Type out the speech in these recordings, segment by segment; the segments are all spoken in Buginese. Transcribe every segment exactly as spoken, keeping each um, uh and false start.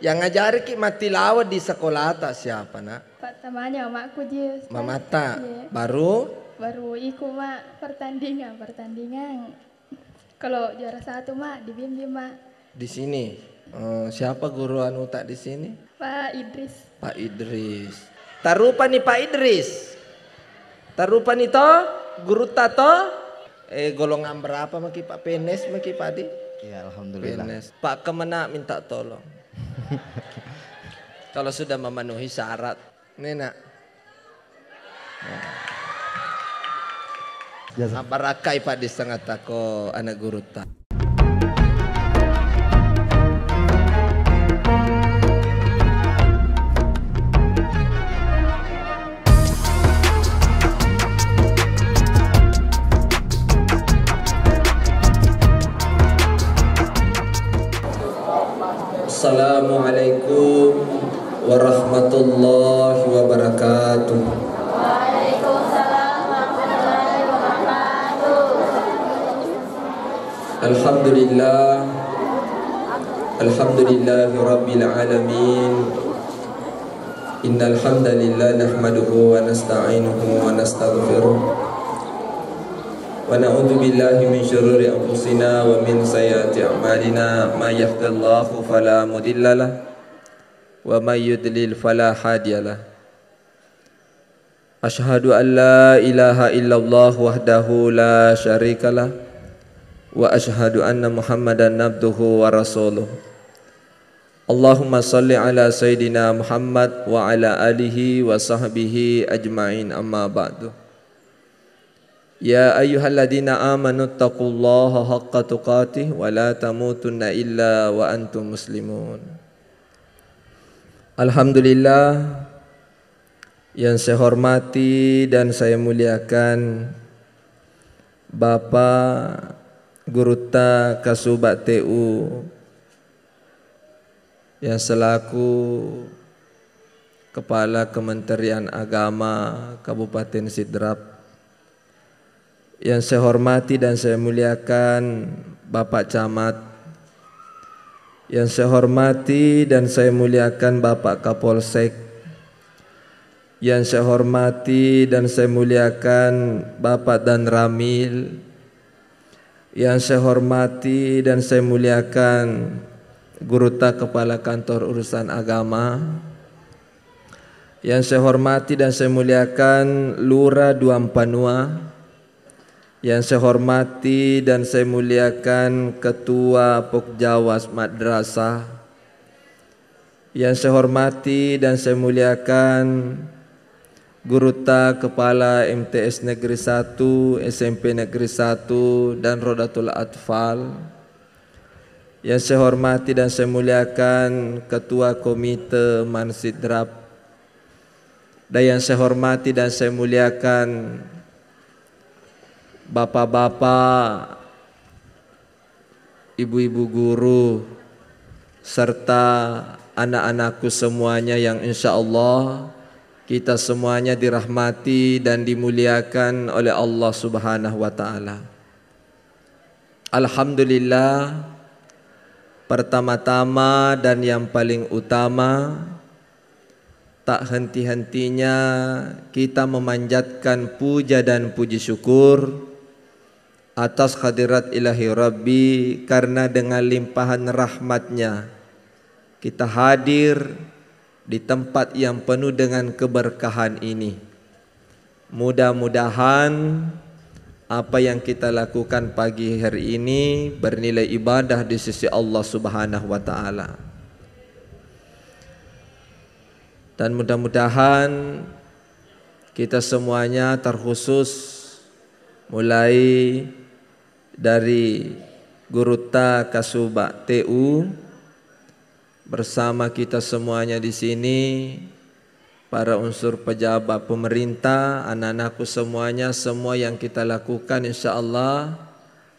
Yang ngajariki mattilawat di sekolata siapa, Nak? Pak Tamanya, Makku ji, Ustaz. Mamatta. Iya. Baru? Baru iku, Mak, pertandingan, pertandingan. Kalau juara satu, Mak, dibimbing, Mak. Di sini. Eh, siapa guru anuta di sini? Pak Idris. Pak Idris. Tarupani Pak Idris. Tarupani to, gurutta to. Eh, golongan berapa maki, Pak? P N S maki, Pak, di? Iya, alhamdulillah. P N S. Pak Kemenag minta tolong. Kalau sudah memenuhi syarat. Nena. Jasa. Nabarakkai, Pak, di setengah tako anak gurutta. Assalamualaikum warahmatullahi wabarakatuh. Waalaikumsalam warahmatullahi wabarakatuh. Alhamdulillah. Alhamdulillahi rabbil alamin. Innal hamdalillah nahmaduhu wa nasta'inuhu wa nastaghfiruh. Wa na'udzu billahi min syururi anfusina wa min sayyiati a'malina. May yahdihillahu fala mudhillalah wa may yudlil fala hadiyalah. Asyhadu an la ilaha illallah wahdahu la syarikalah wa asyhadu anna Muhammadan abduhu wa rasuluh. Allahumma salli ala Sayyidina Muhammad wa ala alihi wa sahbihi ajma'in, amma ba'du. Ya ayyuhalladzina amanu taqullaha haqqa tuqatih wa la tamutunna illa wa antum muslimun. Alhamdulillah, yang saya hormati dan saya muliakan Bapak Gurutta Kasuba T U yang selaku Kepala Kementerian Agama Kabupaten Sidrap, yang saya hormati dan saya muliakan Bapak Camat, yang saya hormati dan saya muliakan Bapak Kapolsek, yang saya hormati dan saya muliakan Bapak Danramil, yang saya hormati dan saya muliakan Gurutta Kepala Kantor Urusan Agama, yang saya hormati dan saya muliakan Lura Duampanua, yang saya hormati dan saya muliakan Ketua Pokjawas Madrasah, yang saya hormati dan saya muliakan Gurutta Kepala M T S Negeri satu, S M P Negeri satu, dan Rodatul Atfal. Yang saya hormati dan saya muliakan Ketua Komite Mansidrap. Dan yang saya hormati dan saya muliakan Bapak-bapak, ibu-ibu guru, serta anak-anakku semuanya yang insya Allah kita semuanya dirahmati dan dimuliakan oleh Allah Subhanahu wa Ta'ala. Alhamdulillah, pertama-tama dan yang paling utama, tak henti-hentinya kita memanjatkan puja dan puji syukur atas hadirat Ilahi Rabbi, karena dengan limpahan rahmatnya kita hadir di tempat yang penuh dengan keberkahan ini. Mudah-mudahan apa yang kita lakukan pagi hari ini bernilai ibadah di sisi Allah Subhanahu wa Ta'ala. Dan mudah-mudahan kita semuanya, terkhusus mulai dari Gurutta Kasuba T U, bersama kita semuanya di sini, para unsur pejabat pemerintah, anak-anakku semuanya, semua yang kita lakukan, insya Allah,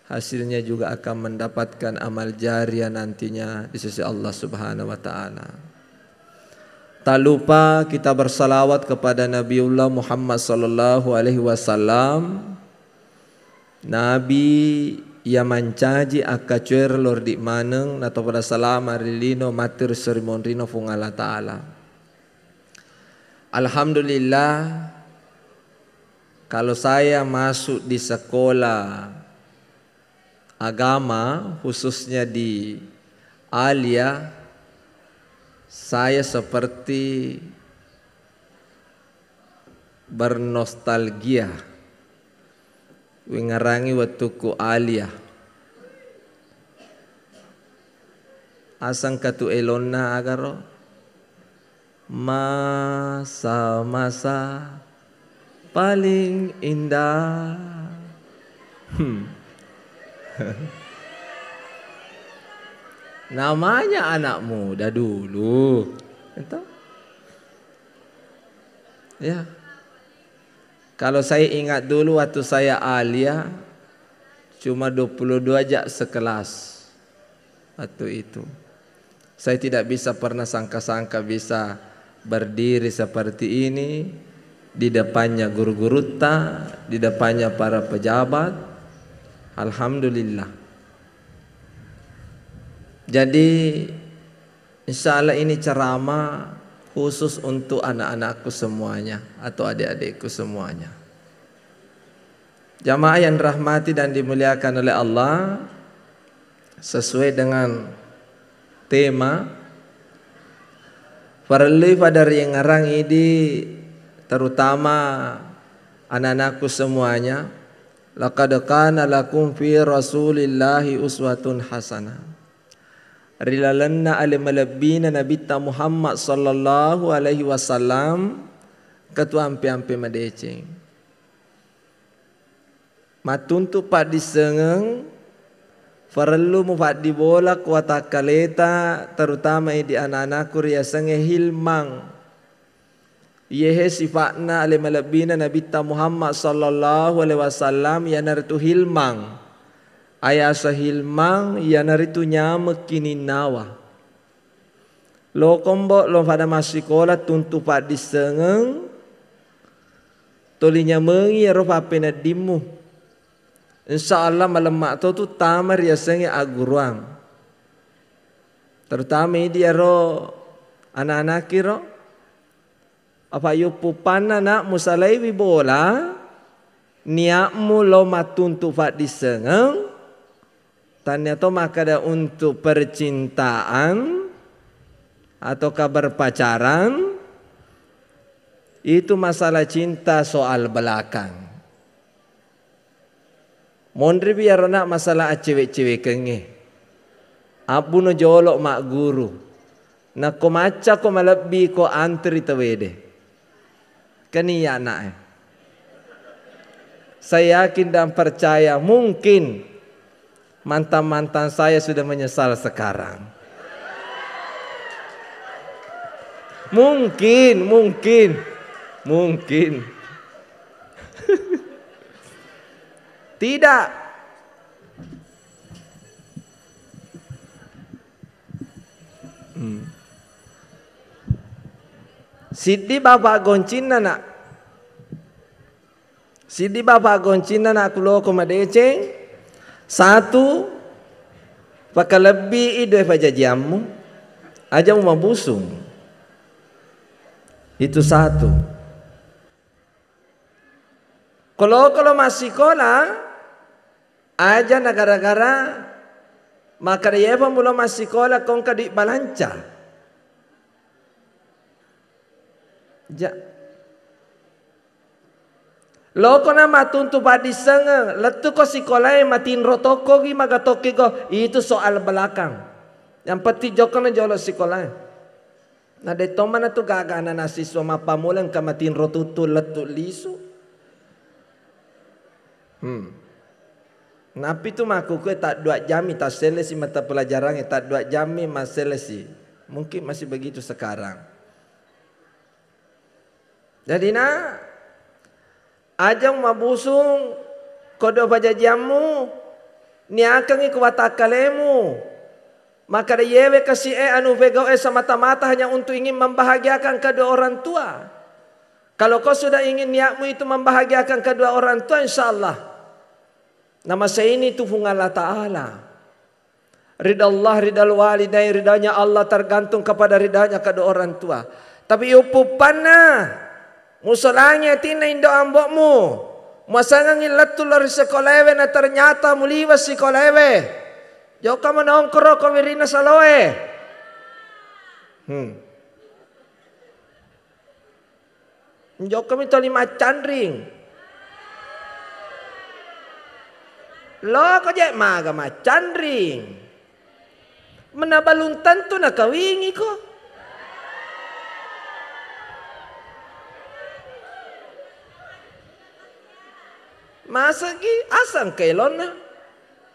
hasilnya juga akan mendapatkan amal jariah nantinya di sisi Allah Subhanahu wa Ta'ala. Tak lupa kita bersalawat kepada Nabiullah Muhammad sallallahu alaihi wasallam, Nabi Iya mancaji akkacoero lordi maneng natopada salama ri lino matti ri sorimonrino Fuang Allah Ta'ala. Alhamdulillah, kalau saya masuk di sekolah agama, khususnya di Alia, saya seperti bernostalgia. Wingarangi wettukku Alia. Asangka tu elonna agaro? Masa-masa paling indah. Hmm. Namanya anak muda dulu. Itu. Ya. Kalau saya ingat dulu waktu saya Alia, cuma dua puluh dua aja sekelas waktu itu. Saya tidak bisa pernah sangka-sangka bisa berdiri seperti ini di depannya guru-gurutta, di depannya para pejabat. Alhamdulillah. Jadi, insya Allah ini ceramah khusus untuk anak-anakku semuanya atau adik-adikku semuanya. Jamaah yang dirahmati dan dimuliakan oleh Allah, sesuai dengan tema, farellui pada riengngerang idi, terutama anak-anakku semuanya, laqad kana lakum fi Rasulillahi uswatun hasanah. Ri lalenna ale malebbina Nabitta Muhammad sallallahu alaihi wasallam, ketu ampe-ampe madeceng. Mattuntu paddissengeng, farellu mufaddibola ko watakkaleta, terutama idi anak-anakku riasengnge hilmang. Iyehe sifa'na ale malebbina Nabitta Muhammad sallallahu alaihi wasallam, iyanaritu hilmang. Ayasa hilmang, iyanaritu nyameng kininnawa. Lokombo lo pada massikola tuntu paddissengeng, toli nyamengi ero pappeneddimmu. Insya Allah malemma to tu tama riasengnge agguruang. Terutama idi ero anak-anakki ro. Apa yuppupanna nak musalaiwi bola, niatmu lo mattuntu paddissengeng, tania to makkeda untuk percintaan ataukah berpacaran, itu masalah cinta soal belakang. Monriwi iyaro nak masalah accewe-cewekengnge. Abbuno jolo magguru. Nakko maccako malebbi ko antri tawede. Kan iya nak e. Saya yakin dan percaya mungkin mantan-mantan saya sudah menyesal sekarang. Mungkin, mungkin, mungkin. Tidak. Hmm. Siddi bapa goncinna nak. Siddi bapa goncinna nak kuloko madeceng. Satu, pakalebbi i dua pajajiammu. Aja mumabusung. Itu satu. Kolo-kolo massikola, aja na gara-gara makkeda yepa mulo massikola kongka dui balanca. Ja. Lokona matuntu paddissengeng, lettuko sikolae matinro tokkogi maga tokkigo, itu soal belakang. Yang penting jokkona jolo sikolae. Na de tomana tu gaga anak-anak siswa mappammula engka matinro tuttu lettu lisu. Hmm. Napi tu makkukue taddua jammi tassellesi mata pelajarangnge, taddua jammi massellesi. Mungkin masih begitu sekarang. Jadi nak, aja mabusung ko dua pajajiammu, niakengngi ko watakkalemu. Makkeda yewe kasi'e anu pegau'e semata-mata hanya untuk ingin membahagiakan kedua orang tua. Kalau kau sudah ingin niatmu itu membahagiakan kedua orang tua, insya Allah. Namaseini tu Puang Allah Ta'ala. Ridha Allah, ridha walidain, ridhanya Allah tergantung kepada ridhanya kedua orang tua. Tapi upuppanna, musolangi atinna indo ambo'mu, muasangengi lettu lao ri sikolaewe, na ternyata muliwa sikolaewe. Jokka menongkoro ko wirinna saloe. Hmm. Jokka mi toli maccanring. Loko je maga maccanring. Mena balung tentu nakawingi ko. Masegi asang kailonna.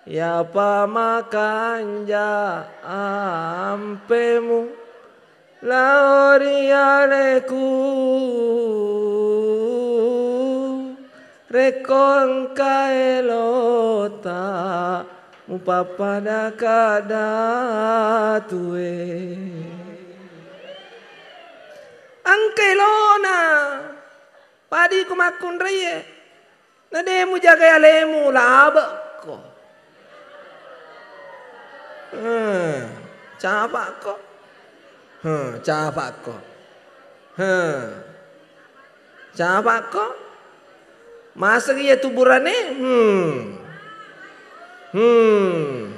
Ya pamakanja ampemu lao ri aleku, rekko engka elota mupappada ka datue. Engka elona padi ko makkunraie. Na de mujagai alemu, labekko. Hmm, capakko. Hmm, capakko. Hmm. Capakko. Masegi iya tu burane? Hmm. Hmm.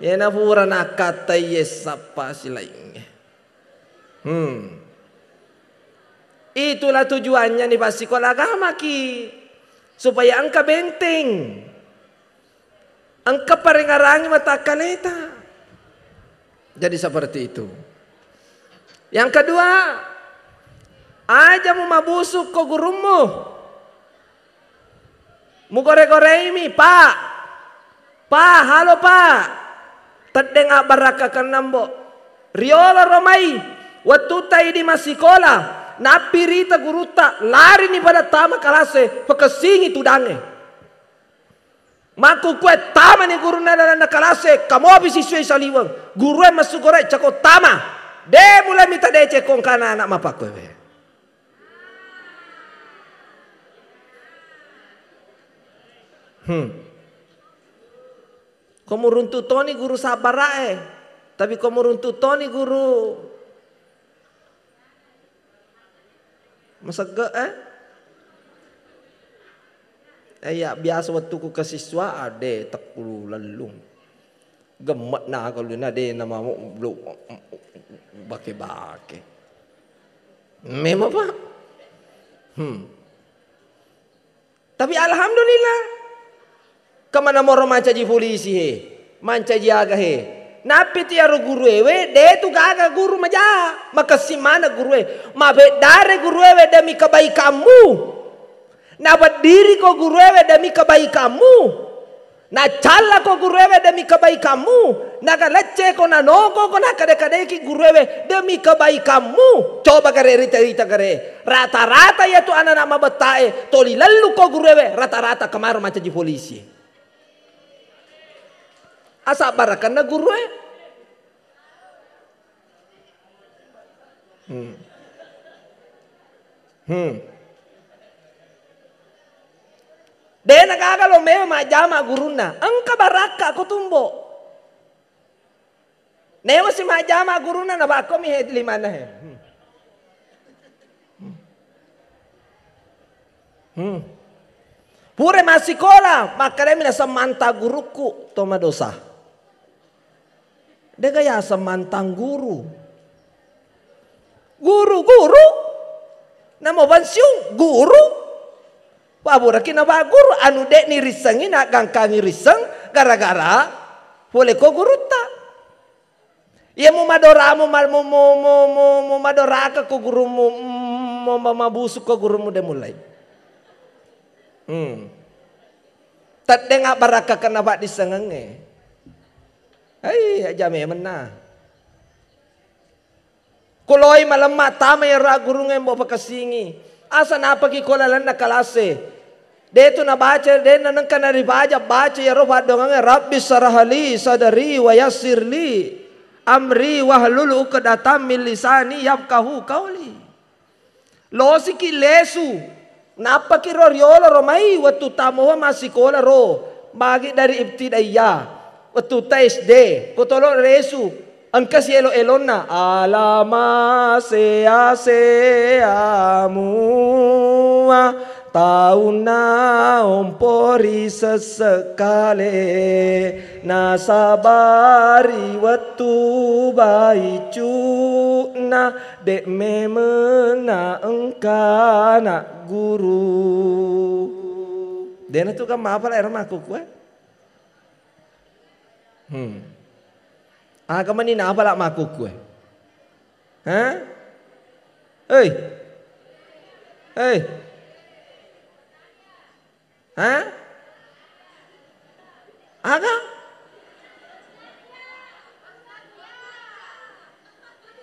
Iyena pura nakkatta iye sappa silaingnge. Hmm. Itulah tujuannya ni passikola agamaki, supaya engka benteng, engka parengarangi watakkaleta. Jadi seperti itu. Yang kedua, aja mu mabusuk ko gurummu. Mugore-goreimi, Pak. Pak, halo, Pak. Teddeng abbarakkakenna, Mbok. Riolo ro mai, wettuta idi massikola, nappi rita gurutta, larini pada tama kalase, pakessingi tudangnge. Makkukue tamani gurunna lalenna kalase, kamopi siswe saliweng. Gurue massugore cako tama. De mulai mita deceng ko engkana anak mapakkuewe. Hmm. Ko muruntu toni guru sabbara'e, tapi ko muruntu toni guru masegge, eh? Eh, iya, biasa wettuku kesiswa, ade, tekkulu lellung. Gemme'na aga luna de namamu bake-bake. Memang, Pak. Hmm. Tapi alhamdulillah, kemana moro mancaji polisi he, mancaji aga he. Nappi tu iyaro guruewe, de tu gaga guru maja, makessing maneng gurue. Mabeddare guruewe demi kebaikanmu. Nabeddiri ko guruewe demi kebaikanmu. Nacalla ko guruewe demi kebaikanmu. Naga lecce ko nanoko ko nakade-kadeki guruewe demi kebaikanmu. Coba gare rita-rita gare. Rata-rata iya tu anak-anak mabettae toli lellu ko guruewe, rata-rata kemaro mancaji polisi. Asabbarakkanna gurue. Hmm. Hmm. De nagaga lo memang majjama gurunna. Engka barakka ko tumbo. Nemo si majjama gurunna nabakkomi he limanna he. Hmm. Hmm. Pura massikola, makkedami naseng mantang gurukku, to madosa. Dega yaseng mantang guru. Guru, guru. Namo pensiun, guru. Paburaki naba guru, anu de ni rissengi, na gangkangi risseng, gara-gara pole ko gurutta. Iya mu madoramu, ma-, mu, mu, mu, mu, mu madoraka ko gurumu, mu, mu, mu, mabusu ko gurumu de mulai. Hmm. Teddeng abbarakka kenna paddissengengnge. Hei, aja memenna. Kuloi malemma tama iyaro aggurungnge mbo pakessingi. Asa napaki ko lalenna kalase. De tu nabaca, de nanengka naribaca, baca iyaro paddoangengnge, "Rabbi syrah li sadri wa yassir li amri wahlul uqdatam min lisani yafqahu qauli." Losiki lesu. Nappakiro riolo ro mai wettu tamowa massikola ro, magi dari ibtidaiyah, wettu ta S D, kotolo resu, engka sielo-elonna, alama sea-sea mua, taunna ompori sessekale, nasabari wettu baicu'na, de' memenna engkana guru. Dena tu kan mapala ero makkukue. Hmm. Aga mani napala makkukue. Hah? Hei. Hei. Hah? Aga?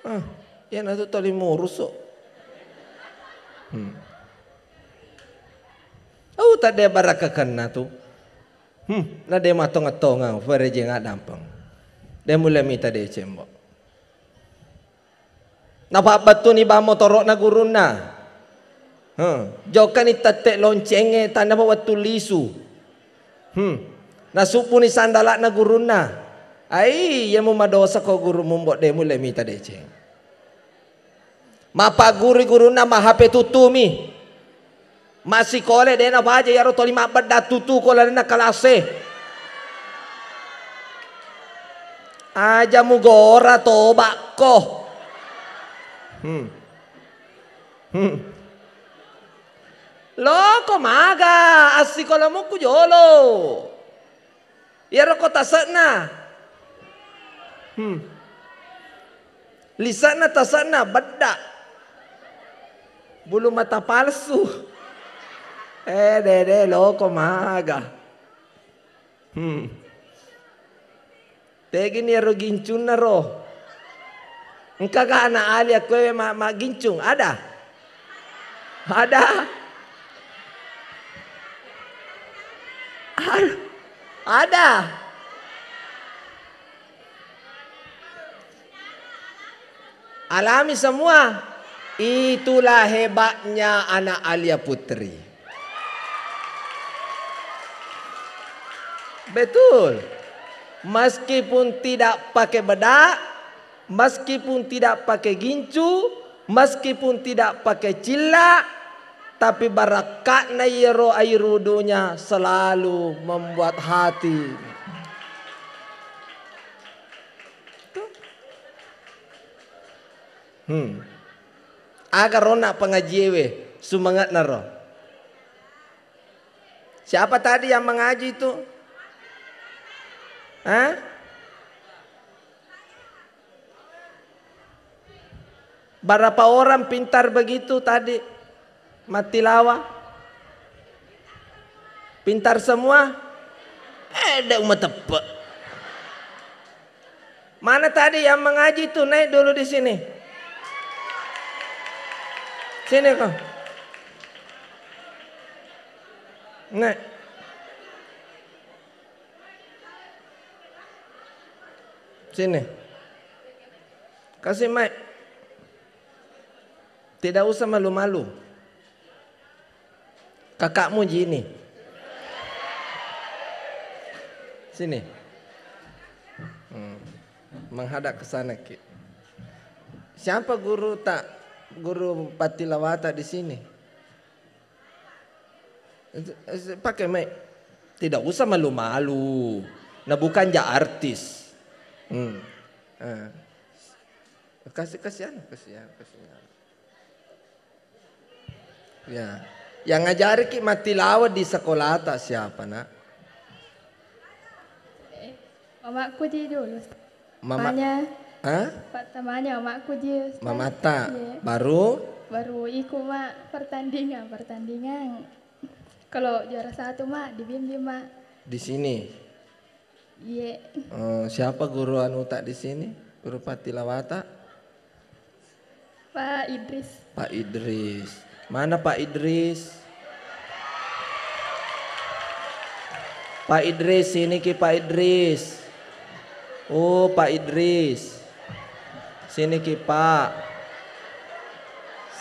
Ah, iyanatu toli murusu. Hmm. Oh, tadde barakkakenna tu. Hmm, na de matongeng-tongeng, farejeng addampeng. De mulle mita deceng, Mbok. Napabbettuni bang motoro'na gurunna. He, jokkani tette loncengnge, tannapa wettu lisu. Hmm. Nasubbuni sandala'na gurunna. Ai, iya mu madosa ko guru, Mbok, de mulle mita deceng. Mapagguru gurunna ma H P tutumi. Massikole de nabaja iyaro toli mabbedda tutu ko lalenna kalase. Aja mugora tobakko. Hmm. Hmm. Loko maga assikolamukku jolo. Iyaro ko tase'na. Hmm. Lise'na tase'na bedda. Bulu mata palsu. Eh, dede, loko maga. Hmm. Tegini ero gincunna ro. Engkaga anak Ali akkuewe ma-, maggincung? Ada? Ada? Ad-, ada? Alami semua. Itulah hebatnya anak Alia Putri. Betul. Meskipun tidak pakai bedak, meskipun tidak pakai gincu, meskipun tidak pakai cilla, tapi barakatna iyaro air wudunya selalu membuat hati. Hmm. Aga rona pengajié wé, sumange'na ro. Siapa tadi yang mengaji itu? Hah? Berapa orang pintar begitu tadi? Mattilawa? Pintar semua? Eh, ndeq mateppe. Mana tadi yang mengaji tuh? Naik dulu di sini. Sini kau. Naik. Sini. Kasih mic. Tidak usah malu-malu. Kakakmu ji ini. Sini. Hmm. Menghadap ke sana, Ki. Siapa guru tak, guru pattilawata di sini? Pakai mic. Tidak usah malu-malu. Nah, bukan ja artis. Hmm. Eh. Kasih, kasih anu, kasih anu, kasih anu. Ya. Yang ngajari ki mattilawa di sekolata siapa, Nak? Eh, mamaku ji dulu. Mama-, Tanya. Hah? Pertamanya mamaku ji, Ustaz. Mamatta. Iya. Baru? Baru iku, Mak, pertandingan, pertandingan. Kalau juara satu, Mak, dibimbing, Mak. Di sini? Iya. Eh, siapa guru anuta di sini? Guru pattilawata? Pak Idris. Pak Idris. Mana Pak Idris? Pak Idris, sini ki Pak Idris. Oh, Pak Idris. Sini ki, Pak.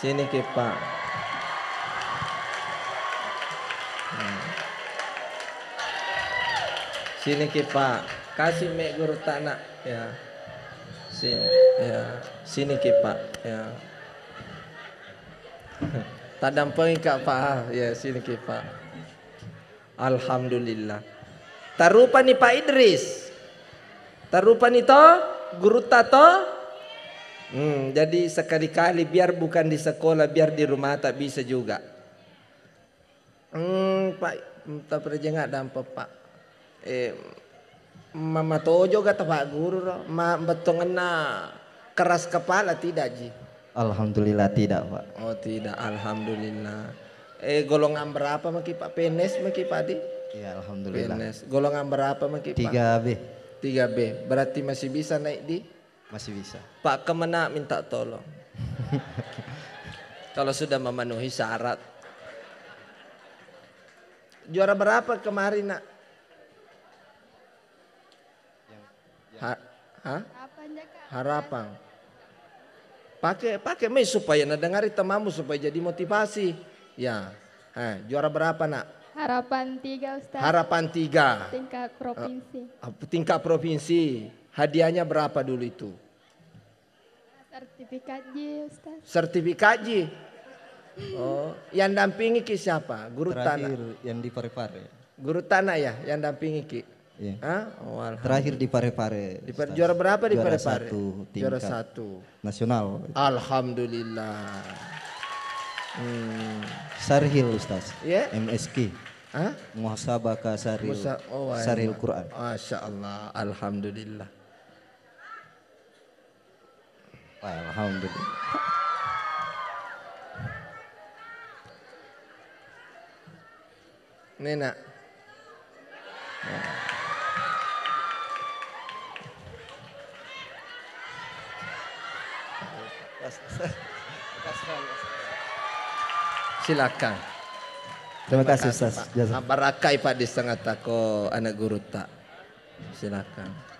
Sini ki, Pak. Sini ki, Pak. Kasih me guru tanak. Ya. Sini. Ya. Sini ki, Pak. Ya. Tadampengi ka, Pak. Ya, sini ki, Pak. Alhamdulillah. Tarupani Pak Idris. Tarupani to? Gurutta to? Hmm, jadi sekali-kali biar bukan di sekolah, biar di rumah tak bisa juga. Hmm, Pak, taperjengak dampe, Pak. Eh, mamatojo ga ta Pak Guru ro? Ma bettongenna keras kepala tidak ji? Alhamdulillah tidak, Pak. Oh, tidak. Alhamdulillah. Eh, golongan berapa maki, Pak? P N S maki, Pak, di? Iya, alhamdulillah. P N S. Golongan berapa maki, Pak? Tiga B. Tiga B. Berarti masih bisa naik di? Masih bisa. Pak Kemenag minta tolong. Kalau sudah memenuhi syarat. Juara berapa kemarin, Nak? Ha-, ha? Harapan, Jaka. Harapan. Pakai, pakai mai supaya nadengari temamu supaya jadi motivasi. Ya. Eh, juara berapa, Nak? Harapan tiga, Ustaz. Harapan tiga. Tingkat provinsi. Eh, ap-, tingkat provinsi. Hadiahnya berapa dulu itu? Sertifikat ji, Ustaz. Sertifikat ji? Oh, yang dampingi ki siapa? Guru tanak? Terakhir yang di Pare-Pare. Guru tanak ya, yang dampingi ki? Iya. Hah? Oh, alhamdulillah. Terakhir di Pare-Pare, Ustaz. Juara berapa di Pare-Pare? Juara satu tingkat nasional. Juara satu. Alhamdulillah. Hmm. Sarhil, Ustaz. Iya? M S Q. Hah? Muhasabah ka Sarhil, Musa-, oh, wah, Sarhil Quran. Masya Allah, alhamdulillah. Alhamdulillah. Nenak. Silakan. Terima kasih, Ustaz. Pak. Jazakallah. Barakai, Pak, di setengah tako anak guru tak. Silakan.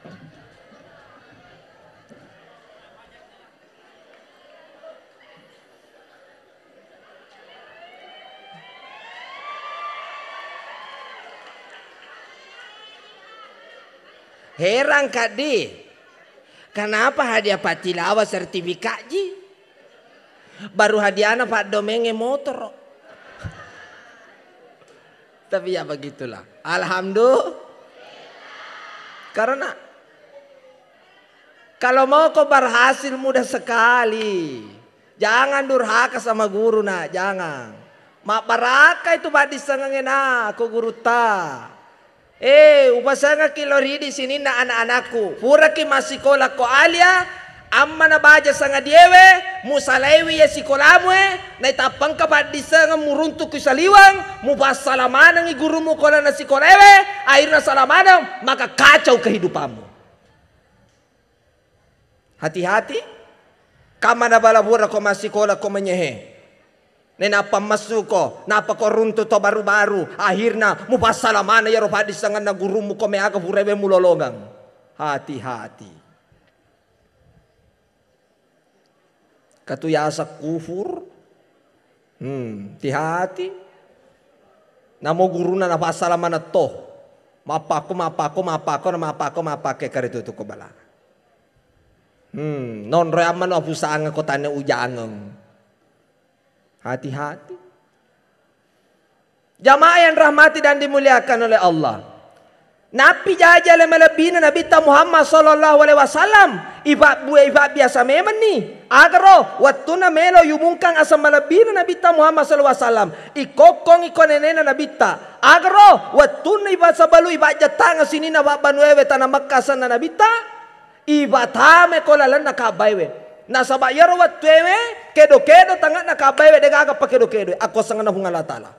Herang kaddi, kenapa hadiah patilawa sertifikat ji? Baru hadiahna paddomengnge motoro. Tapi ya begitulah. Alhamdulillah. Karena kalau mau kau berhasil mudah sekali. Jangan durhaka sama guru, Nak, jangan. Mabbaraka itu paddissengengnge, Nak, ko gurutta. Eh, upasengekki lao ridi sininna anak-anakku. Puraki massikola ko alia, ammana baja sangadiewe, musalaiwi iya sikolamu e, naitappengka paddissengeng muruntu ku saliweng, mupassala manengngi gurumu ko lalenna sikolaewe, akhirna sala maneng, maka kacau kehidupanmu. Hati-hati. Kamana bala pura ko massikola ko menyehe. Nenappa messu ko, nappa ko runtu to baru-baru. Akhirna mupassala maneng iyaro paddissengenna gurumu ko meaga purawe mulolongeng. Hati-hati. Katu yaseng kufur. Hmm, hati-hati. Namo guruna napassala manetto. Mappakko, mappakko, mappakko, na mappakko, mappakko, kare tutu ko bala. Hmm, nonroi ammano apusangeng ko tanne ujangeng. Hati-hati. Jamaah yang rahmati dan dimuliakan oleh Allah. Nappi jaji ale malebbina Nabitta Muhammad sallallahu alaihi wasallam, ifabbue, ifabbiasa memenni. Agaro, wettunna melo yumungkang aseng malebbina Nabitta Muhammad sallallahu alaihi wasallam, ikokkongi ko nenena Nabitta. Agaro, wettunna ifasabalu ifajjattangeng sininna fabbanuewe tana Mekka asenna Nabitta, ifatame ko lalenna Ka'baewe. Nasaba iyaro wettuewe kedo-kedo tange'na Ka'baewe, degaga pakedo-kedo, akkuasangenna Puang Allah Ta'ala.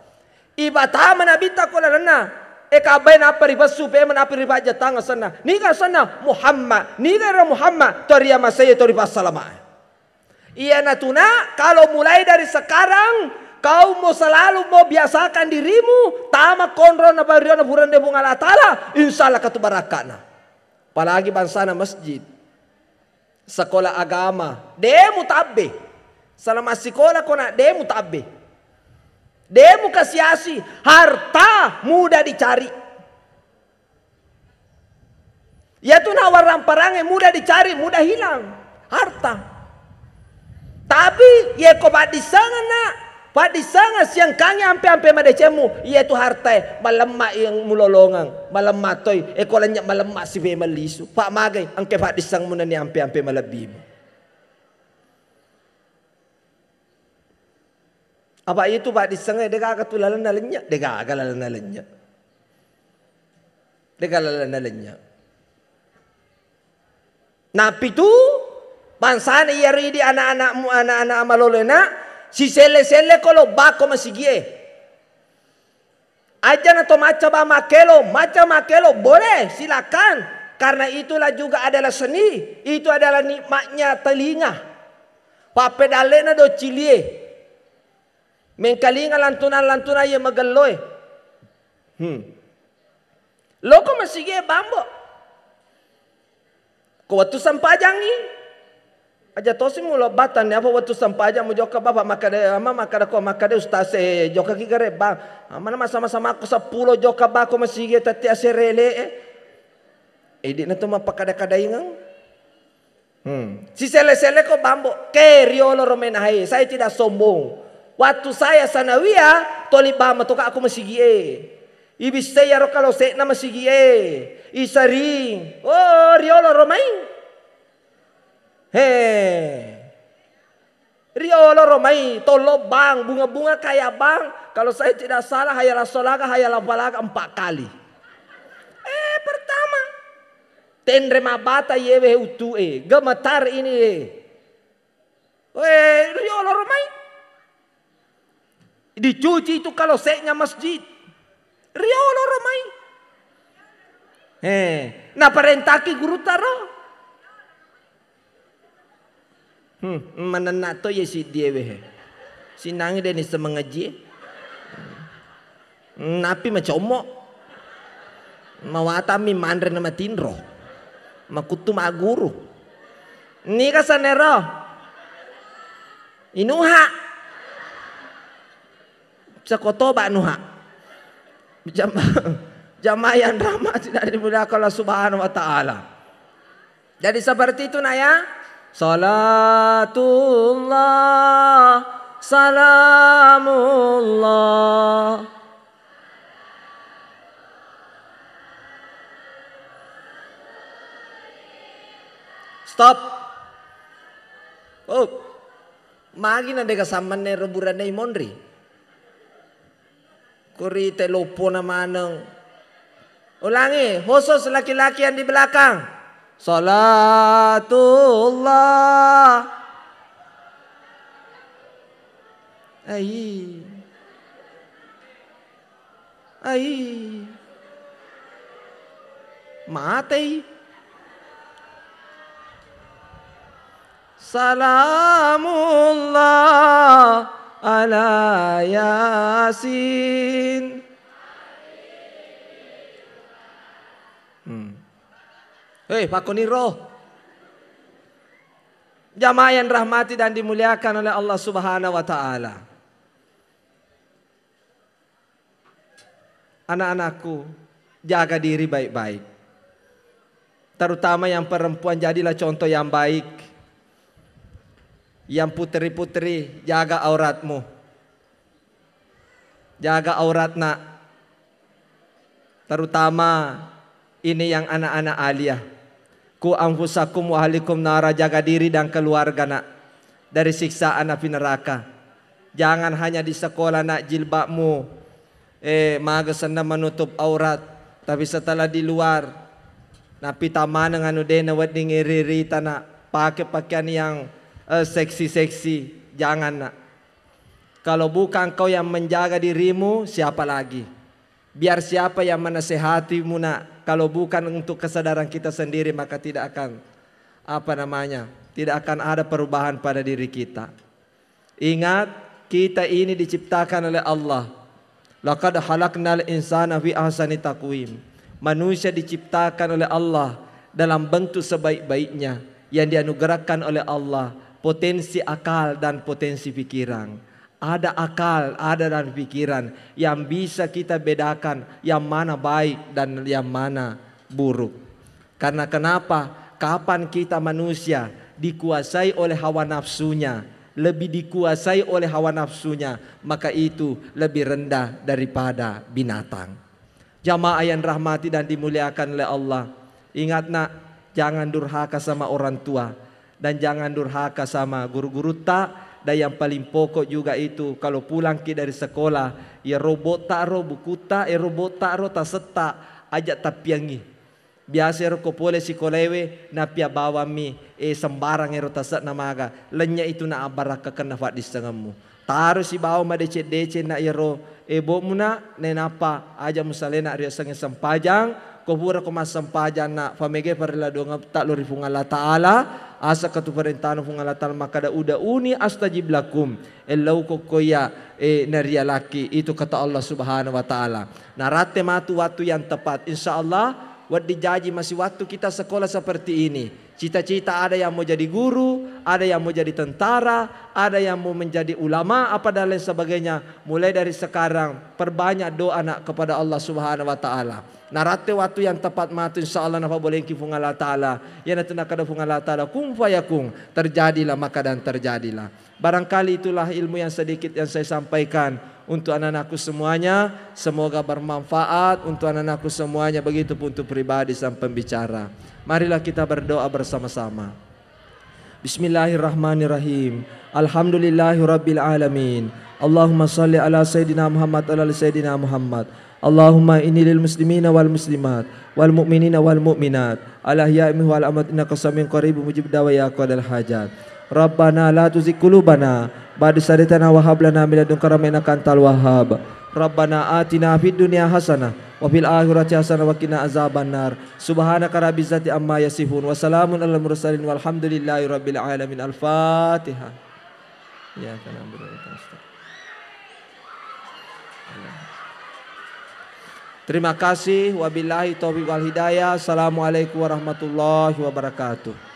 Ibatama Nabitta ko lalenna, e, Ka'bae nappa rifessu, pema nappa rifajjattangeng asenna. Niga asenna? Muhammad. Niga ero Muhammad? To riamasei, to ripassalamae. Iyanatuna, kalau mulai dari sekarang, kau mau selalu mau biasakan dirimu, tama konro na bariona purende Puang Allah Ta'ala, insya Allah katu barakana. Apalagi bangsana masjid. Sekolah agama, de mutabbe. Selama sekolah ko nak, de mutabbe. De mukasiasi, harta mudah dicari. Iyatu nawaramparangnge mudah dicari, mudah hilang. Harta. Tapi yeko paddissengenna, paddissengeng siangkangngi ampe-ampe madecemmu, iyatu hartae malemma yang mulolongeng, malemma toi, eko lennye malemma sifemeng lisu. Pak magai, engke paddissengmu nani ampe-ampe malebbimu. Apa itu paddissengnge, degaga tu lalenna lennye, degaga lalenna lennye. Degaga lalenna lennye. Nappitu bangsana iyaro idi anak-anakmu, anak-anak malolona, siselle-selle ko lobbako masigie. Aja na to macca ba makkelo, macca makkelo, boleh, silakan. Karena itulah juga adalah seni, itu adalah nikmatnya telinga. Pappedallena do cilie. Mengkalinga lantunan-lantunan ye magelloe. Hmm. Loko masigie bambo. Ko wettu sempajangngi. Aja tosi mulo batang ni apa wettu sempajang mu jokka bapak makkeda ama makkeda ko makkeda ustaz e jokka ki gare bang. Amana masa-masa makko seppulo jokka bako masigie tette aserele e. Edina tu mappakada-kadaingeng. Hmm. Siselle-selle ko bambo ke riolo romenahai. Saya tidak sombong. Waktu saya sanawiyah toli bama toka aku masigie. Ibissai iyaro kalose'na masigie, isaring. Oh, riolo romai. He. Riolo romai, tollo bang, bunga-bunga kayak bang. Kalau saya tidak salah, hayal solaga, hayal apalaga empat kali. Eh, pertama. Tenre mabata yewe utu e, gemetar ini e. Eh, riolo romai. Dicuci itu kalose'nya masjid. Riolo romai. Eh, naparentaki guru taro. Hmm, manenna to ye siddie we. Sinangi deni semengaji. Napi macommo. Mawatami manre na matinro. Makuttu maguru. Nika sanero. Inuha. Sakotoba nuha. Jama-, jamaah yang rahmati dan dimuliakan Allah Subhanahu wa Ta'ala. Jadi seperti itu, nak, ya. Salatullah, salamullah. Stop. Oh. Magi na dega sammanne ro buranne monri. Kori te loppona maneng. Ulangi, khusus laki-laki yang di belakang. Salatullah. Ai. Ai. Matei. Salamullah ala Yasin. Hmm. Hei, pakkoniro. Jamaah yang rahmati dan dimuliakan oleh Allah Subhanahu wa Ta'ala. Anak-anakku, jaga diri baik-baik. Terutama yang perempuan, jadilah contoh yang baik. Yang putri-putri, jaga auratmu. Jaga aurat, nak. Terutama ini yang anak-anak aliyah. Ku anfusakum wa ahlikum nara, jaga diri dan keluarga, nak, dari siksaan api neraka. Jangan hanya di sekolah, nak, jilbabmu, eh, maga senna menutup aurat, tapi setelah di luar, napita maneng anu dena wedding iri-irita, nak, pakai pakaian yang, eh, seksi-seksi. Jangan, nak. Kalau bukan kau yang menjaga dirimu, siapa lagi? Biar siapa yang menasehatimu, nak, kalau bukan untuk kesadaran kita sendiri, maka tidak akan, apa namanya, tidak akan ada perubahan pada diri kita. Ingat, kita ini diciptakan oleh Allah. Laqad khalaqnal insana fi ahsani taqwim. Manusia diciptakan oleh Allah dalam bentuk sebaik-baiknya, yang dianugerahkan oleh Allah potensi akal dan potensi pikiran. Ada akal, ada dan pikiran yang bisa kita bedakan yang mana baik dan yang mana buruk. Karena kenapa? Kapan kita manusia dikuasai oleh hawa nafsunya, lebih dikuasai oleh hawa nafsunya, maka itu lebih rendah daripada binatang. Jamaah yang rahmati dan dimuliakan oleh Allah, ingat nak, jangan durhaka sama orang tua dan jangan durhaka sama guru-gurutta. Dan yang paling pokok juga itu, kalau pulangki dari sekolah, ya robot tak ro bukutta, ya robot tak ro tasetta, aja tapiangi. Biasa ero ko pole sikolaewe, napia bawammi, eh, sembarang ero tase'na maga, lennye itu na abbarakkakenna faddissengemmu. Taro sibawa madeceng-deceng na iyaro, eh, bokmuna, nainappa aja musalena riasengnge sempajang, ko pura ko massempajang na famege farella doangetta lao ri Puang Allah Ta'ala, asa katu parentana Puang Allah Ta'ala makkada, "Ud'uni astajib lakum." Ellau kokkoya, eh, narialaki, itu kata Allah Subhanahu wa Ta'ala. Naratte matu waktu yang tepat. Insya Allah, wedding jaji masih waktu kita sekolah seperti ini. Cita-cita ada yang mau jadi guru, ada yang mau jadi tentara, ada yang mau menjadi ulama, apa dan lain sebagainya. Mulai dari sekarang, perbanyak doa nak kepada Allah Subhanahu wa Ta'ala. Naratte waktu yang tepat matu, insya Allah nafabolengki Puang Allah Ta'ala. Iyanatu nakkada Puang Allah Ta'ala, "Kun fayakun," terjadilah maka dan terjadilah. Barangkali itulah ilmu yang sedikit yang saya sampaikan untuk anak-anakku semuanya. Semoga bermanfaat untuk anak-anakku semuanya, begitu pun untuk pribadi sang pembicara. Marilah kita berdoa bersama-sama. Bismillahirrahmanirrahim. Alhamdulillahirabbil alamin. Allahumma salli ala Sayyidina Muhammad wa ala ali Sayyidina Muhammad. Allahumma inni lil muslimina wal muslimat, wal mu'minina wal mu'minat, al ahya'i minhum wal amwat, innaka samiun qaribun mujibud da'wat ya qadal hajat. Rabbana la tuzigh qulubana ba'da idh hadaytana wa hab lana min ladunka rahmah innaka antal wahhab. Rabbana atina fid dunya hasanah wa fil akhirati hasanah wa qina azabannar. Subhanaka rabbil izzati amma yasifun. Wa salamun alal mursalin walhamdulillahi rabbil alamin. Al-Fatihah. Iyyaka na'budu wa iyyaka nasta'in. Terima kasih. Wabillahi taufiq wal hidayah. Assalamualaikum warahmatullahi wabarakatuh.